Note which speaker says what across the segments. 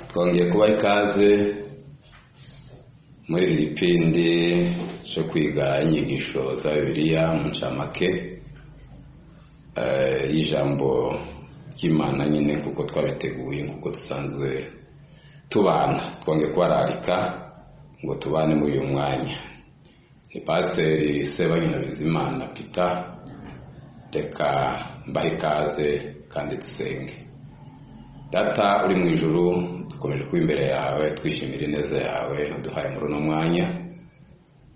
Speaker 1: Twongeye kubaha ikaze muri iki gipindi cyo kwiga inyigisho za Bibiliya mu ncamake y'ijambo ry'Imana nyine, kuko twabiteguye kuko dusanzwe tubana. Twongeye kubararika ngo tubane muri uyu mwanya. Ni Pasiteri Sebanyina Bizimana Peter. Reka mbahe ikaze kandi dusenge. Data uri mu ijuru, dukomeje kuba imbere yawe twishimira ineza yawe uduhaye muri uno mwanya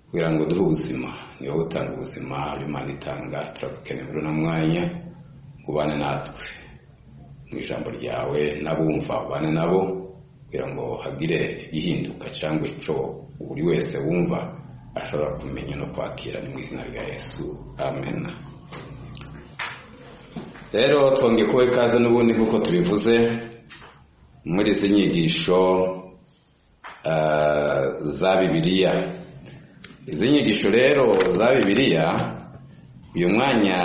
Speaker 1: kugira ngo duhe ubuzima. Ni wowe utanga ubuzima, Imana itanga. Turagukeneye muri uno mwanya ngo ubane natwe mu ijambo ryawe, n'abumva ubane nabo kugira ngo hagire igihinduka cyangwa icyo buri wese wumva ashobora kumenya no kwakira. Ni mu izina rya Yesu, amen. Rero twongeye kuba ikaze n'ubundi nk'uko tubivuze muri izi nyigisho za Bibiliya. Izi nyigisho rero za Bibiliya, uyu mwanya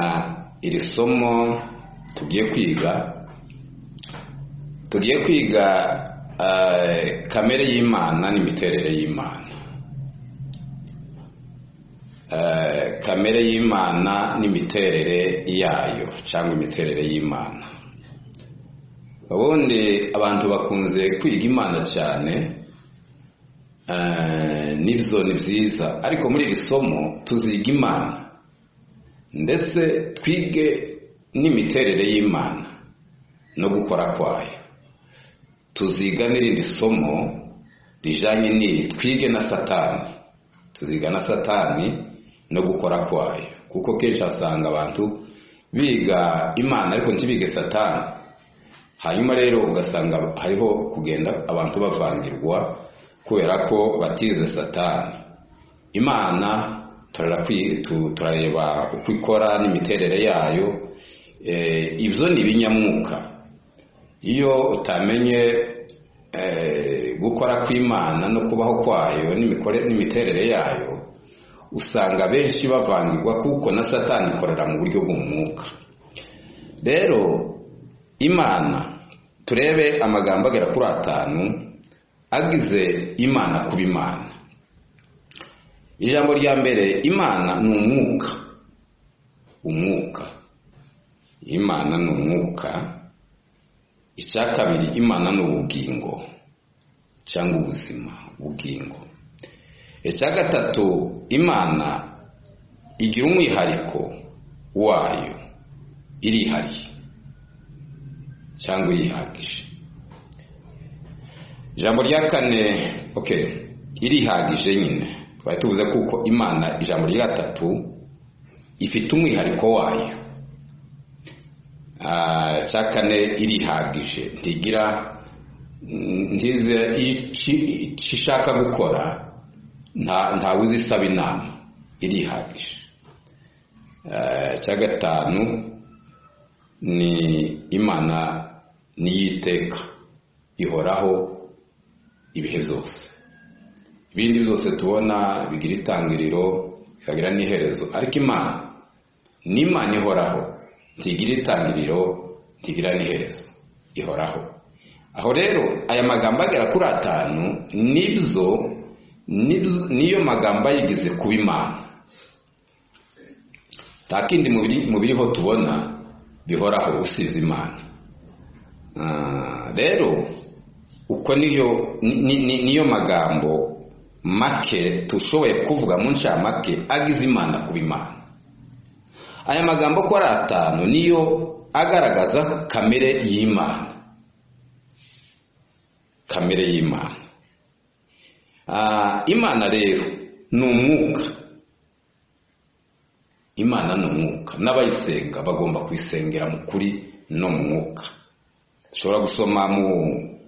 Speaker 1: iri somo tugiye kwiga kamere y'Imana n'imiterere y'Imana. Kamere y'Imana n'imiterere yayo cyangwa imiterere y'Imana. Ubundi abantu bakunze kwiga Imana cyane, nibyo ni byiza, ariko muri iri somo tuziga Imana ndetse twige n'imiterere y'Imana no gukora kwayo. Tuziga n'irindi somo rijanye n'iri, twige na Satani. Tuziga na Satani no gukora kwayo, kuko kenshi asanga abantu biga Imana ariko ntibige Satani. Hanyuma rero ugasanga hariho kugenda abantu bavangirwa kubera ko batize Satani. Imana turareba uko ikora n'imiterere yayo. Ibyo ni ibinyamwuka. Iyo utamenye gukora kw'Imana no kubaho kwayo n'imiterere yayo, usanga benshi bavangirwa, kuko na Satani ikorera mu buryo bw'umwuka. Rero Imana, turebe amagambo agera kuri 5 agize Imana kuba Imana. Ijambo rya mbere, Imana ni umwuka. Umwuka, Imana ni umwuka. Icya kabiri, Imana ni ubugingo cyangwa ubuzima, ubugingo. Icya gatatu, Imana igira umwihariko wayo, irihariye cyangwa irihagije. Ijambo rya kane, irihagije nyine twari tuvuze kuko Imana, ijambo rya gatatu, ifite umwihariko wayo. Icya kane, irihagije, ntigira ntize icyo ishaka gukora, ntawe uzisaba inama, irihagije. Icya gatanu ni Imana niyiteka, ihoraho ibihe byose. Ibindi byose tubona bigira itangiriro bikagira n'iherezo, ariko Imana ni Imana ihoraho, ntigira itangiriro ntigira n'iherezo, ihoraho. Aho rero aya magambo agera kuri 5 nibyo niyo magambo ayigize kuba Imana. Nta kindi mu biriho tubona bihoraho usize Imana. Rero uko niyo magambo make tushoboye kuvuga mu ncamake agize Imana kuba Imana. Aya magambo ko ari 5 niyo agaragaza kamere y'Imana. Kamere y'Imana. Imana rero ni umwuka. Imana ni umwuka, n'abayisenga bagomba kuyisengera mu kuri no mu mwuka. Dushobora gusoma mu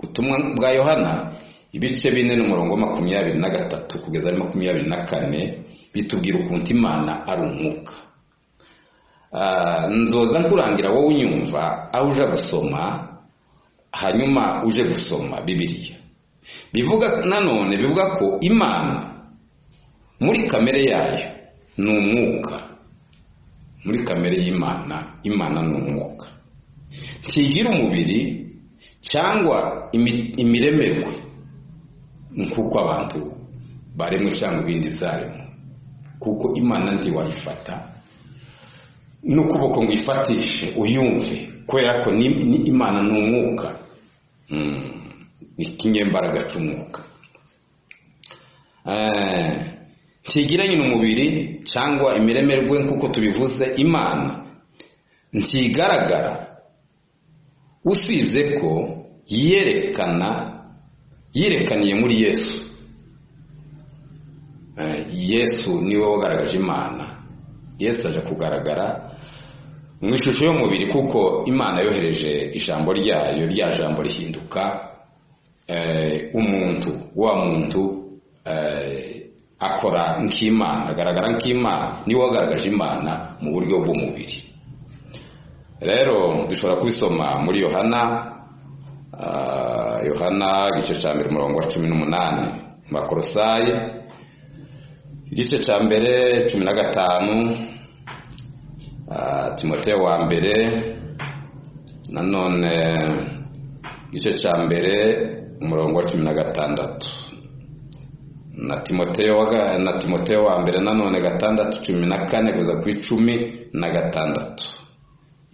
Speaker 1: butumwa bwa Yohana ibice 4 n'umurongo 23 kugeza 24, bitubwira ukuntu Imana ari umwuka. Nzoza nkurangira wowe unyumva aho uje gusoma, hanyuma uje gusoma Bibiliya. Bivuga nanone, bivuga ko Imana muri kamere yayo ni umwuka. Muri kamere y'Imana, Imana ni umwuka, ntigira umubiri cyangwa imiremerwe nk'uko abantu baremwe cyangwa ibindi byaremwe, kuko Imana ntiwayifata n'ukuboko ngo ifatishe uyumve, kubera ko ni Imana ni umwuka, ni ikinyembaraga cy'umwuka. Ntigira nyine umubiri cyangwa imiremerwe nk'uko tubivuze. Imana ntigaragara usibye ko yerekaniye muri Yesu. Yesu niwe wagaragaje Imana. Yesu aje kugaragara mu ishusho y'umubiri, kuko Imana yohereje ijambo ryayo, rya jambo rihinduka umuntu. Wa muntu akora nk'Imana, agaragara nk'Imana, niwe wagaragaje Imana mu buryo bw'umubiri. Rero dushobora kubisoma muri Yohana, Yohana igice cya 1 umurongo wa 18, Bakolosayi igice cya 1 15, Timoteyo wa mbere nanone igice cya 1 umurongo wa 16, na Timoteyo wa mbere nanone 6:14 kugeza ku 16.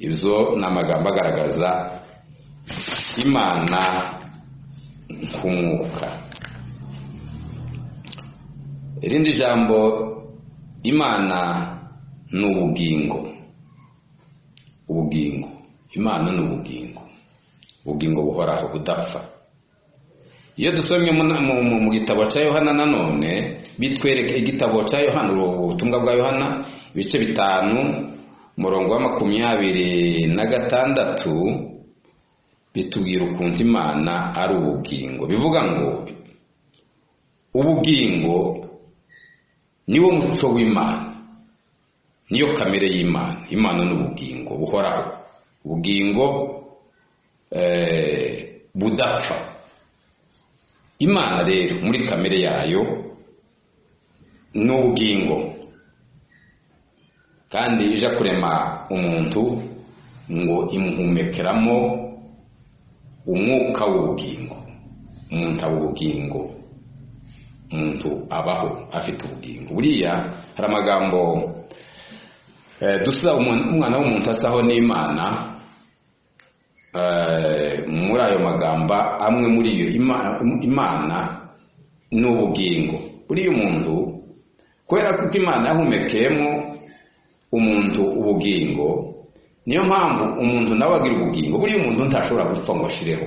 Speaker 1: Ibyo ni amagambo agaragaza Imana nk'umwuka. Irindi jambo, Imana ni ubugingo. Ubugingo, Imana ni ubugingo, ubugingo buhoraho budapfa. Iyo dusomye mu gitabo cya Yohana nanone bitwereka igitabo cya Yohana, ubutumwa bwa Yohana ibice 5 umurongo wa 26, bitubwira ukuntu Imana ari ubugingo. Bivuga ngo ubugingo niwo muco w'Imana, niyo kamere y'Imana. Imana ni ubugingo buhoraho, ubugingo budapfa. Imana rero muri kamere yayo ni ubugingo, kandi ija kurema umuntu ngo imuhumekeramo umwuka w'ubugingo. Umuntu aba ubugingo, umuntu abaho afite ubugingo. Buriya hari amagambo dusa umwana w'umuntu asaho n'Imana. Muri ayo magambo amwe muri yo, Imana ni ubugingo. Buriya umuntu, kubera ko Imana yahumekeyemo umuntu ubugingo, niyo mpamvu umuntu nawe agira ubugingo. Buriya umuntu ntashobora gupfa ngo ashireho.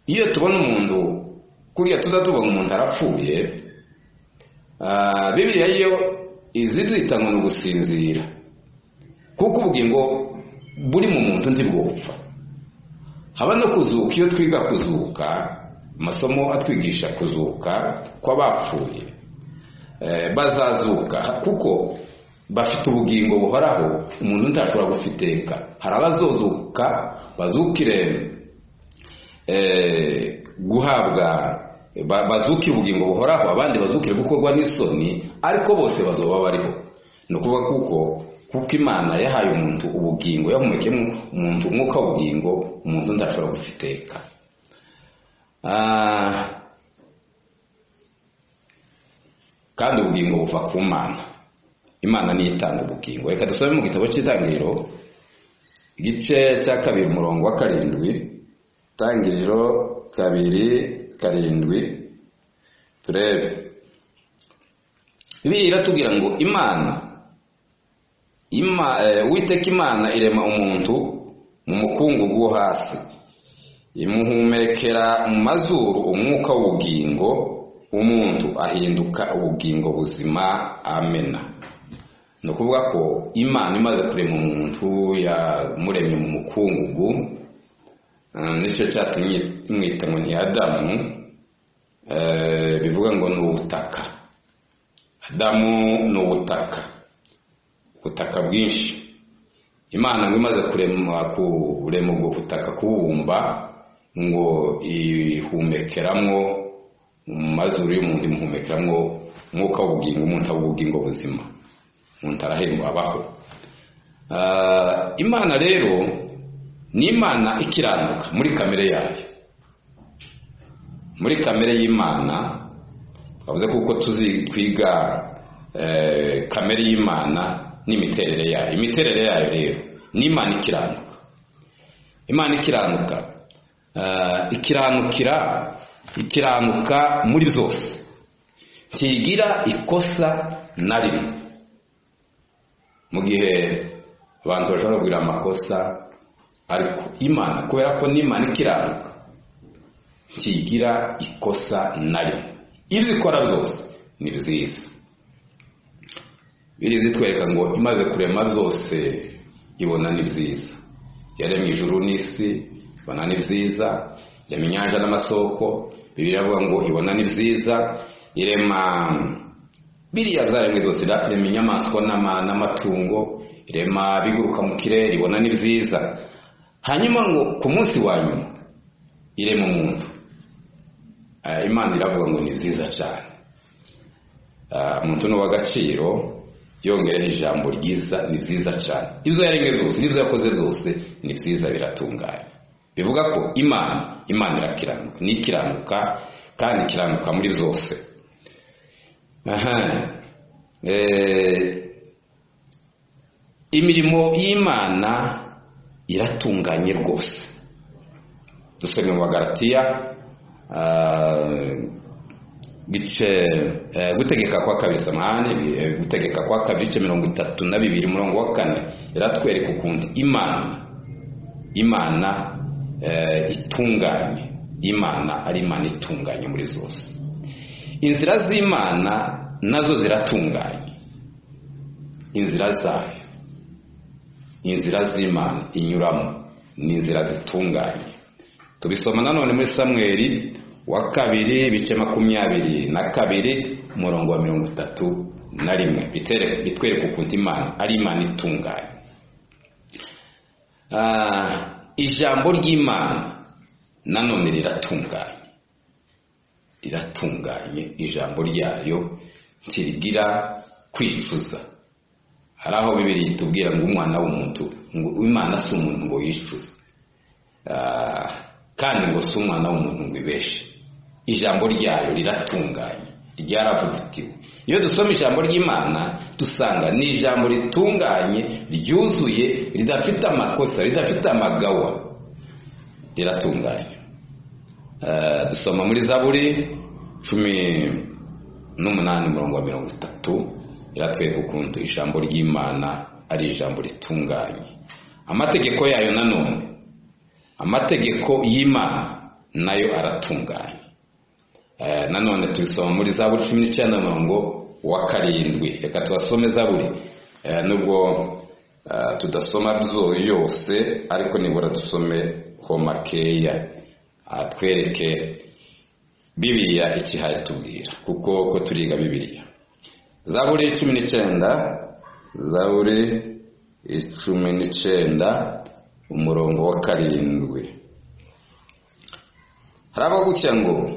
Speaker 1: Iyo tubona umuntu kuriya tuza tubona umuntu arapfuye, Bibiliya yo izidita ngo ni ugusinzira, kuko ubugingo buri mu muntu ntibwopfa. Haba no kuzuka. Iyo twiga kuzuka, amasomo atwigisha kuzuka kw'abapfuye, bazazuka kuko bafite ubugingo buhoraho. Umuntu ntashobora gufiteka. Hari abazozuka bazukire guhabwa, bazukire ubugingo buhoraho, abandi bazukire gukorwa n'isoni, ariko bose bazoba bariho. Ni ukuvuga kuko Imana yahaye umuntu ubugingo, yahumekemo umuntu umwuka w'ubugingo, umuntu ntashobora gufiteka. Kandi ubugingo buva ku Mana. Imana niyo itanga ubugingo. Reka dusome mu gitabo cy'Itangiriro igice cya 2 umurongo wa 7, Itangiriro 2:7, turebe. Bibiliya iratubwira ngo Imana Uwiteka Imana irema umuntu mu mukungugu wo hasi, imuhumekera mu mazuru umwuka w'ubugingo, umuntu ahinduka ubugingo buzima. Amena. Ni ukuvuga ko Imana imaze kurema umuntu, yamuremye mu mukungugu, nicyo cyatumye imwita ngo ni Adamu, bivuga ngo ni ubutaka. Adamu ni ubutaka, ubutaka bwinshi. Imana ngo imaze kurema ubwo butaka, kubumba, ngo ihumekeramo mu mazuru y'umuntu, imuhumekeramo umwuka w'ubugingo, umuntu aba ubugingo buzima, umuntu arahemba abaho. Imana rero Ni Imana ikiranuka muri kamere yayo. Muri kamere y'Imana twavuze kuko twiga kamere y'Imana n'imiterere yayo. Imiterere yayo rero ni Imana ikiranuka. Imana ikiranuka ikiranuka muri zose, ntigira ikosa na rimwe. Mu gihe abantu bashobora kugira amakosa, ariko Imana kubera ko ni Imana ikiranuka ntigira ikosa na rimwe. Ibyo ikora byose ni byiza. Biri zitwereka ngo imaze kurema byose ibona ni byiza. Yaremye ijuru n'isi ibona ni byiza, irema inyanja n'amasoko, Bibiliya iravuga ngo ibona ni byiza, irema biriya byaremwe byose, irema inyamaswa n'amatungo, irema biguruka mu kirere, ibona ni byiza. Hanyuma ngo ku munsi wa nyuma irema umuntu. Imana iravuga ngo ni byiza cyane. Umuntu ni uw'agaciro, yongereho ijambo ryiza, ni byiza cyane. Ibyo yaremye byose n'ibyo yakoze byose ni byiza, biratunganye. Bivuga ko Imana irakiranuka, ni ikiranuka kandi ikiranuka muri zose. Imirimo y'Imana iratunganye rwose. Dusome mu Bagalatiya gice gutegeka kwa kabiri, samahani, gutegeka kwa kabiri gice 32 umurongo wa 4, iratwereka ukuntu Imana itunganye. Imana ari Imana itunganye muri zose. Inzira z'Imana nazo ziratunganye. Inzira zayo, inzira z'Imana inyuramo ni inzira zitunganye. Tubisoma nanone muri Samweli wa kabiri ibice 22 umurongo wa 31, bitwereka ukuntu Imana ari Imana itunganye. Ijambo ry'Imana nanone riratunganye, riratunganye. Ijambo ryayo ntirigira kwicuza. Hari aho Bibiliya itubwira ngo umwana w'umuntu, ngo Imana si umuntu ngo yicuze, kandi ngo si umwana w'umuntu ngo ibeshe. Ijambo ryayo riratunganye, ryaravugutiwe. Iyo dusoma ijambo ry'Imana dusanga ni ijambo ritunganye, ryuzuye, ridafite amakosa, ridafite amagawa, riratunganye. Dusoma muri Zaburi 18 umurongo wa 30, iratwereka ukuntu ijambo ry'Imana ari ijambo ritunganye. Amategeko yayo nanone, amategeko y'Imana nayo aratunganye. Nanone tubisoma muri Zaburi 19 umurongo wa 7. Reka tubasome Zaburi, nubwo tudasoma yose, ariko nibura dusome ho makeya atwereke Bibiliya ikihaye tubwira, kuko ko turiga Bibiliya. Zaburi 19, Zaburi 19 umurongo wa 7. Haraba gutya ngo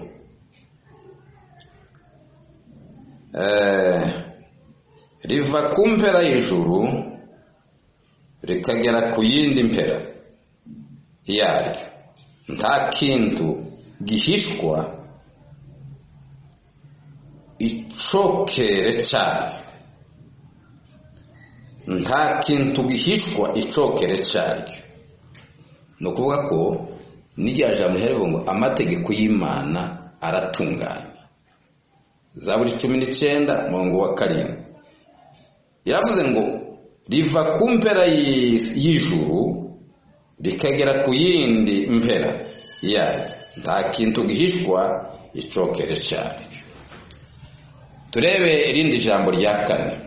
Speaker 1: riva ku mpera y'ijuru rikagera ku yindi mpera yaryo, nta kintu gihishwa icokere cyaryo, nta kintu gihishwa icokere cyaryo. Ni ukuvuga ko n'irya jambo rivuga ngo amategeko y'Imana aratunganye. Zaburi 19 umurongo wa 7 yavuze ngo riva ku mpera y'ijuru rikagera ku yindi mpera yayo, nta kintu gihishwa icokere cyaryo. Turebe irindi jambo rya kane.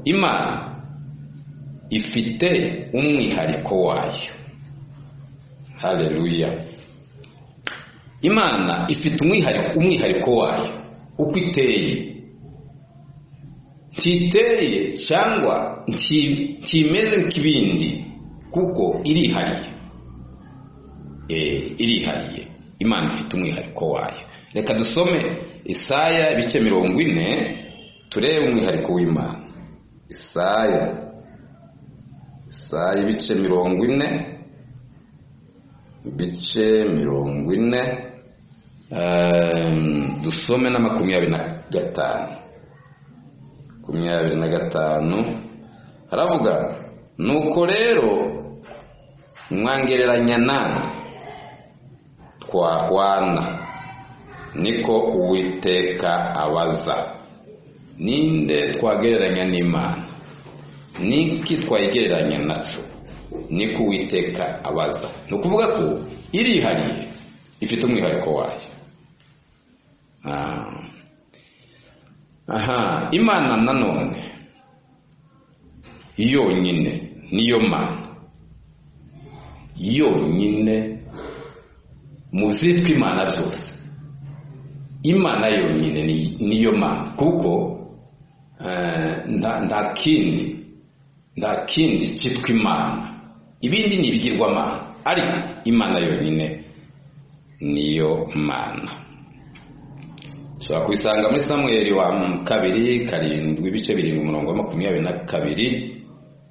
Speaker 1: Imana ifite umwihariko wayo. Haleluya. Imana ifite umwihariko wayo uko iteye. Ntiteye cyangwa ntimeze nk'ibindi, kuko irihariye. Irihariye. Imana ifite umwihariko wayo. Reka dusome Isaya ibice 40 turebe umwihariko w'Imana. Isaya ibice 40 ibice 40, dusome na 25. 25 haravuga, nuko rero mwangereranya nande twahwana, niko Uwiteka abaza. Ninde twagereranya n'Imana? Niki twayigereranya naco? Niko Uwiteka abaza. Ni ukuvuga ko irihariye, ifite umwihariko wayo. Aha, Imana nanone yonyine niyo Mana yonyine mu zitwa Imana byose. Imana yonyine niyo Mana, kuko nta kindi cyitwa Imana, ibindi ni ibigirwamana, ariko Imana yonyine niyo Mana. Ushobora kubisanga muri Samweli wa 2 7 ibice 7 umurongo wa 22,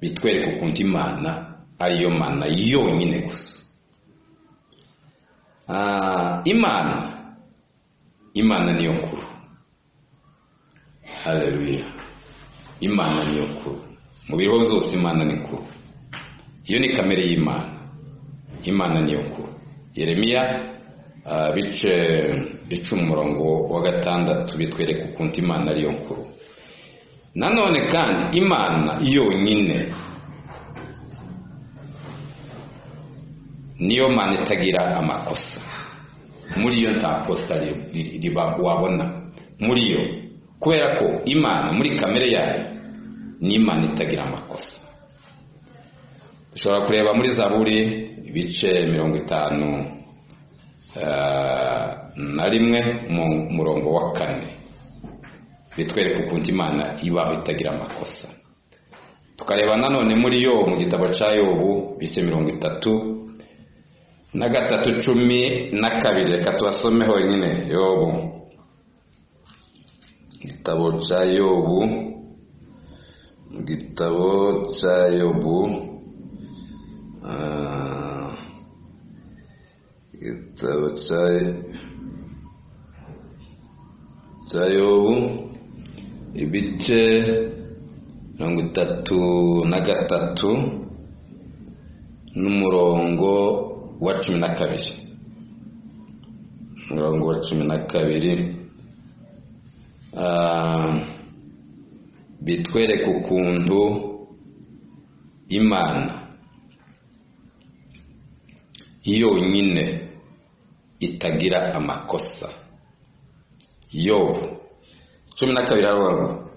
Speaker 1: bitwereka ukuntu Imana ariyo Mana yonyine gusa. Imana niyo nkuru. Haleluya. Imana niyo nkuru mu biriho byose. Imana ni nkuru, iyo ni kamere y'Imana. Imana niyo nkuru. Yeremiya bice 10 umurongo wa 6 bitwereka ukuntu Imana ariyo nkuru. Nanone kandi Imana yonyine niyo Mana itagira amakosa. Muri yo nta kosa riba wabona muri yo, kubera ko Imana muri kamere yayo ni Imana itagira amakosa. Dushobora kureba muri Zaburi ibice 51 mu murongo wa 4, bitwereka ukuntu Imana ibaho itagira amakosa. Tukareba nanone muri yo mu gitabo cya Yobu ibice 33 12. Reka tubasome honyine. Yobu, igitabo cya Yobu, igitabo cya Yobu, igitabo cya Yobu ibice 33 n'umurongo wa 12. Umurongo wa 12 bitwereka ukuntu Imana yonyine itagira amakosa. Yobu 12 aravuga ngo,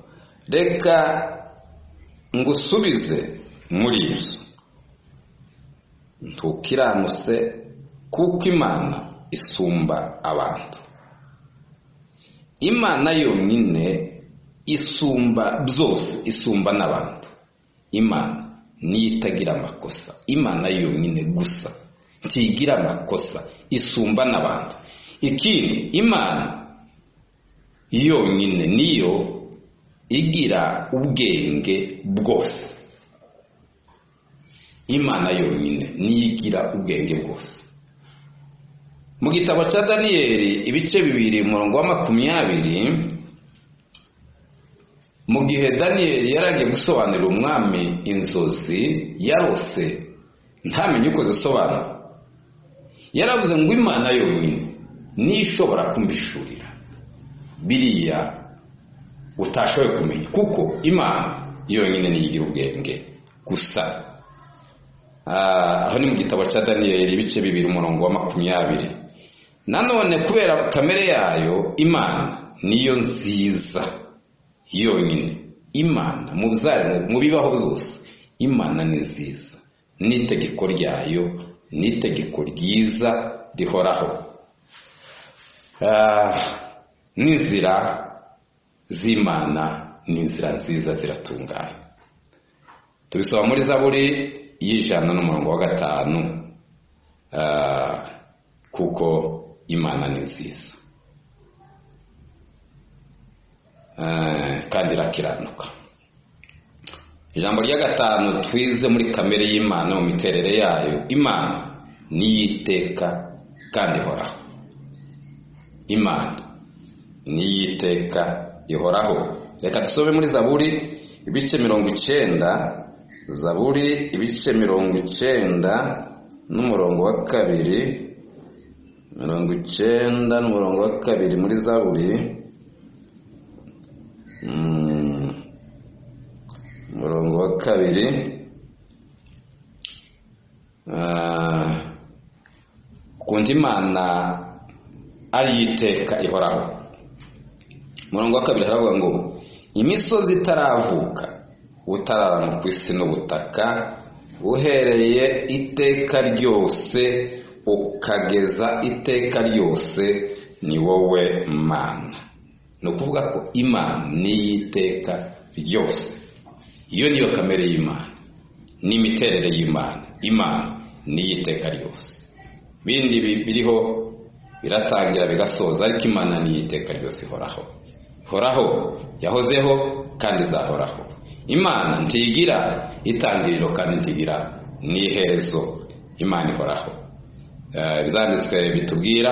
Speaker 1: reka ngusubize muri ibyo, ntukiranuse kuko Imana isumba abantu. Imana yonyine isumba byose, isumba n'abantu. Imana niyo itagira amakosa. Imana yonyine gusa ntigira amakosa, isumba n'abantu. Ikindi, Imana yonyine niyo igira ubwenge bwose. Imana yonyine niyo igira ubwenge bwose. Mu gitabo cya Daniyeli ibice 2 umurongo wa 20, mu gihe Daniyeli yaragiye gusobanurira umwami inzozi yarose ntamenye uko zisobanura, yaravuze ngo Imana yonyine niyo ishobora kumbishurira biriya utashoboye kumenya, kuko Imana yonyine niyo igira ubwenge gusa. Aho ni mu gitabo cya Daniyeli ibice 2 umurongo wa 20. Nanone kubera kamere yayo, Imana niyo nziza yonyine. Imana mu byaremwe, mu bibaho byose, Imana ni nziza, n'itegeko ryayo n'itegeko ryiza rihoraho. N'inzira z'Imana ni inzira nziza ziratunganye. Tubisoma muri Zaburi y'100 n'umurongo wa 5, kuko Imana ni nziza kandi irakiranuka. Ijambo rya 5 twize muri kamere y'Imana mu miterere yayo, Imana niyiteka kandi ihoraho. Imana niyiteka ihoraho. Reka dusome muri Zaburi ibice 90, Zaburi ibice 90 n'umurongo wa 2, 90 n'umurongo wa 2 muri Zaburi. Umurongo wa 2, kundi Imana ari iteka ihoraho. Umurongo wa 2 haravuga ngo imisozi itaravuka, utararama ku isi n'ubutaka, uhereye iteka ryose ukageza iteka ryose, ni wowe Mana. Ni ukuvuga ko Imana ni iteka ryose. Iyo niyo kamere y'Imana, n'imiterere y'Imana. Imana ni iteka ryose. Bindi biriho biratangira bigasoza, ariko Imana ni iteka ryose ihoraho. Ihoraho, yahozeho kandi izahoraho. Imana ntigira itangiriro kandi ntigira n'iherezo. Imana ihoraho. Bizanditswe bitubwira,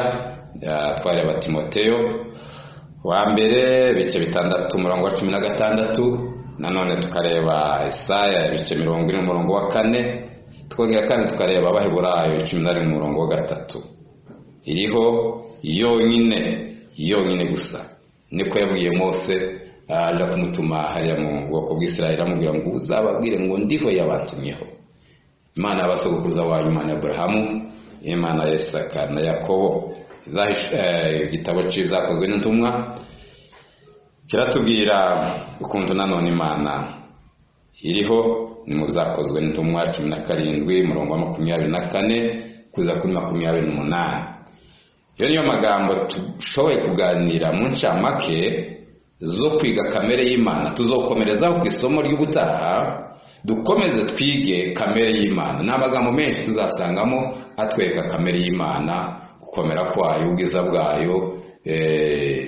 Speaker 1: twareba Timoteyo wa mbere ibice 6 umurongo wa 16, nanone tukareba Isaya ibice 40 umurongo wa 4, twongera kandi tukareba Abaheburayo 11 umurongo wa 3. Iriho yonyine, yonyine gusa. Niko yabwiye Mose aja kumutuma hariya mu bwoko bw'Isirayeli, amubwira ngo uzababwire ngo ndiho yabatumyeho. Imana y'abasogokuruza wanyu, Imana ya Aburahamu, Imana ya Isaka na Yakobo. Igitabo cy'Ibyakozwe n'Intumwa kiratubwira ukuntu nanone Imana iriho. Ni mu Byakozwe n'Intumwa 17 umurongo wa 24 kuza kuri 28. Iyo niyo magambo tushoboye kuganira mu ncamake zo kwiga kamere y'Imana. Tuzokomerezaho ku isomo ry'ubutaha, dukomeze twige kamere y'Imana. Ni amagambo menshi tuzasangamo atwereka kamere y'Imana, gukomera kwayo, ubwiza bwayo,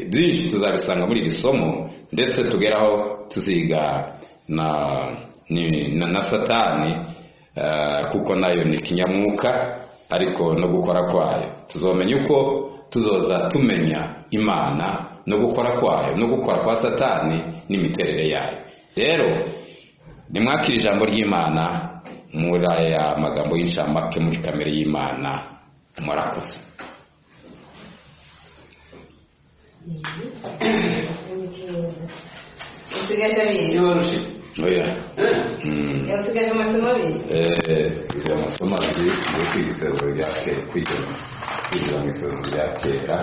Speaker 1: byinshi tuzabisanga muri iri somo, ndetse tugeraho tuziga na Satani, kuko nayo ni kinyamwuka, ariko no gukora kwayo tuzomenya uko tuzoza tumenya Imana no gukora kwayo no gukora kwa Satani n'imiterere yayo. Rero nimwakira ijambo ry'Imana muri aya magambo y'inshamake muri kamere y'Imana. Murakoze.
Speaker 2: Usigaje abiri.
Speaker 1: Oya.
Speaker 2: Usigaje amasomo abiri.
Speaker 1: Usigaje amasomo abiri yo kwiga isezerano rya kera, kwiga mu isezerano rya kera.